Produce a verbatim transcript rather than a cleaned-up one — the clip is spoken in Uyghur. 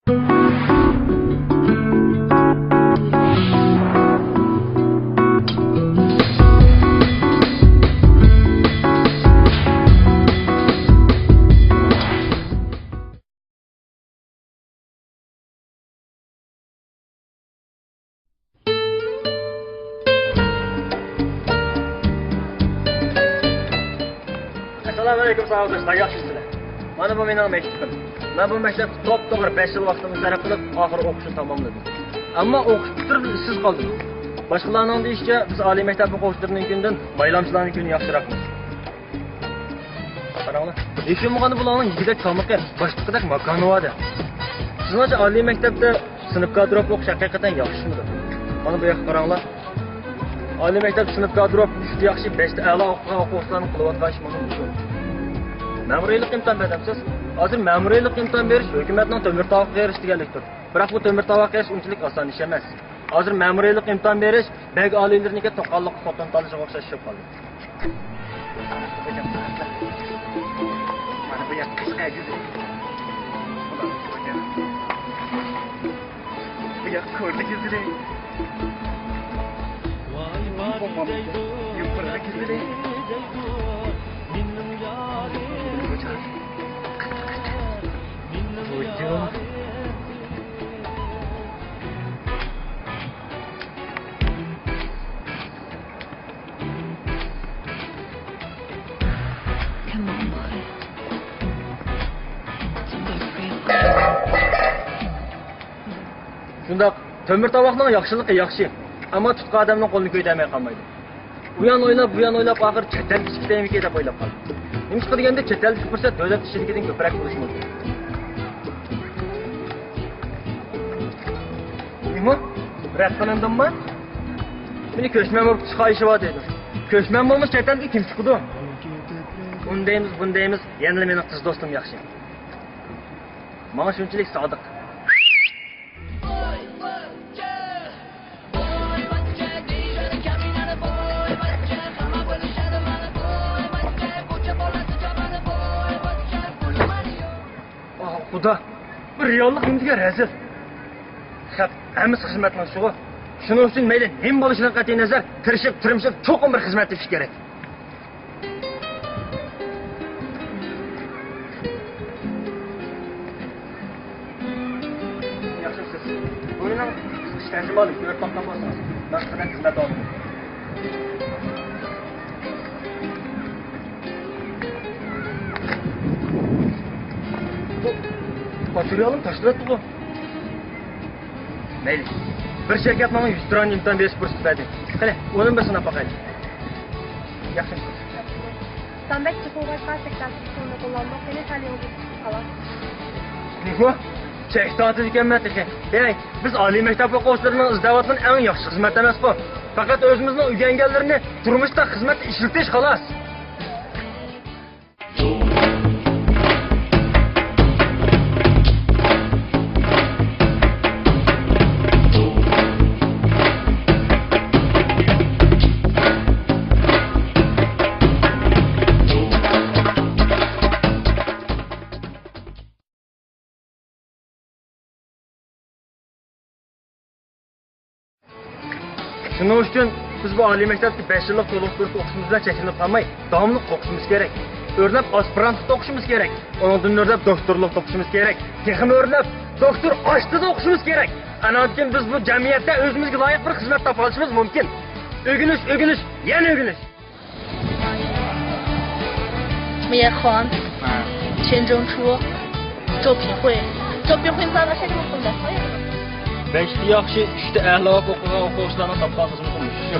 ئەسسالامۇئەلەيكۇم ساۋاقداشلار، ياخشىمۇسىلەر؟ مانا بۇ مېنىڭ مەكتىپىم. مەن بۇ مەكتەپتە توپتوغرا بەش يىل ۋاقتىمنى سەرپ قىلىپ، ئاخىرى ئوقۇشنى تاماملىدىم. ئەمما ئوقۇش پۈتتۈرۈپ ئىشسىز قالدىم. باشقىلارنىڭ دېيىشىچە، بىز ئالىي مەكتەپ ئوقۇغۇچىلىرىنىڭكىدىن بايرامچىلارنىڭ كۈنى ياخشىراقمىز. قاراڭلار، ھېچ بولمىغاندا بۇلارنىڭ يېگۈدەك تامىقى، باشلىقىدەك ماكانى بار-دە. سىزنىڭچە ئالىي مەكتەپتە سىنىپكا تۇرۇپ ئوقۇش ھەقىقەتەن ياخشىمىدۇ؟ مانا بۇ ياققا قاراڭلار. ئالىي مەكتەپتە سىنىپكا تۇرۇپ ئۈچتە ياخشى، بەشتە ئەلا ئوقۇغان ئوقۇغۇچىلارنىڭ قىلىۋاتقان ئىشى مانا مۇشۇ. مەمۇرىيلىق ئىمتىھان بېرەمسىز؟ ھازىر مەمۇرىيلىق ئىمتىھان بېرىش ھۆكۈمەتنىڭ تۆمۈر تاۋاققا ئېرىشىش دېگەنلىكتۇر. بىراق بۇ تۆمۈر تاۋاققا ئېرىشىش ئۇنچىلىك ئاسان ئىش ئەمەس. ھازىر مەمۇرىيلىق ئىمتىھان بېرىش بەگ ئالىيلىرىنىڭكى توققانلىققا خوتۇن تالىشىغا ئوخشاش ئىش بولۇپ قالدى. مانا بۇ ياق قىشقا گۈزىلى. بۇ ياق كورلا گۈزىلى. يوپۇرغا گۈزىلى. شۇنداق، تۆمۈر تاۋاقنىڭ ياخشىلىقى ياخشى، ئەمما تۇتقان ئادەمنىڭ قولىنى كۆيدۈرمەي قالمايدۇ. ئۇ يان ئويلاپ، بۇ يان ئويلاپ، ئاخىر چەت ئەلگە چىقىپ كېتەيمىكىن دەپ ئويلاپ قالدىم. نېمىشقا دېگەندە، چەت ئەلدىكى پۇرسەت دۆلەتتە ئىشلىگىنىدىن كۆپرەك بولۇشى مۇمكىن. نېمە؟ رەت قىلىندىممۇ؟ مېنى كۆچمەن بولۇپ چىقىش خاھىشى بار دېدىم. كۆچمەن بولمىسا چەت ئەلگە كىم چىقىدۇ؟ ئۇنى دەيمىز، بۇنى دەيمىز، يەنىلا مېنىڭ قىز دوستۇم ياخشى. ماڭا شۇنچىلىك سادىق. ئاھ، خۇدا، بىر رېئاللىق نېمە دېگەن رەزىل. خەق ھەممىسى خىزمەتنىڭ ئىشىغۇ. شۇنىڭ ئۈچۈن مەيلى نېمە بولۇشىدىن قەتئىينەزەر، تىرىشىپ، تىرمىشىپ، چوقۇم بىر خىزمەت تېپىش كېرەك. ياخشىمۇسىز؟ بۇ مېنىڭ قىسقىچە تەرجىمىھالىم، كۆرۈپ باققان بولسىڭىز. مەن سىزدىن خىزمەت ئالدىم. بۇ ماتېرىيالىم تاشلىۋەتتىغۇ. مەيلى. بىر شىركەت ماڭا يۈز تۇران ئىمتىھان بېرىش پۇرسىتى بەردى. قېنى، ئۇنىمۇ بىر سىناپ باقايلى. ياخشى. سان بەك چوڭ بولغاچقا، سەكسەن سېكىز ساننى قوللاندۇق. يەنە تەلىيىڭىزنى كۈتۈپ قالاڭ. نېمە؟ چەك تارتىدىكەنمەن تېخى. ھەي، بىز ئالىي مەكتەپ ئوقۇغۇچىلىرىنىڭ ئىزدەۋاتقىنى ئەڭ ياخشى خىزمەت ئەمەسقۇ؟ پەقەت ئۆزىمىزنىڭ ئۆگەنگەنلىرىنى تۇرمۇشتا خىزمەتتە ئىشلىتىش، خالاس. شۇنىڭ ئۈچۈن بىز بۇ ئالىي مەكتەپتە بەش يىللىق تولۇق كۇرس ئوقۇشىمىز بىلەن چەكلىنىپ قالماي، داۋاملىق ئوقۇشىمىز كېرەك. ئۆرلەپ ئاسپىرانتلىقتا ئوقۇشىمىز كېرەك. ئۇنىڭدىن ئۆرلەپ دوكتورلۇقتا ئوقۇشىمىز كېرەك. تېخىمۇ ئۆرلەپ دوكتور ئاشتىدا ئوقۇشىمىز كېرەك. ئاناندىن كېيىن بىز بۇ جەمئىيەتتە ئۆزىمىزگە لايىق بىر خىزمەت تاپالىشىمىز مۇمكىن. ئۆگىنىش، ئۆگىنىش، يەنە ئۆگىنىش. 木叶宽，钱钟书，周品慧。周品慧咱们现在不能说呀。 بەشتە ياخشى، ئۈچتە ئەلا ئوقۇغان ئوقۇغۇچىلارنىڭ تاپقان خىزمىتى مۇشۇ.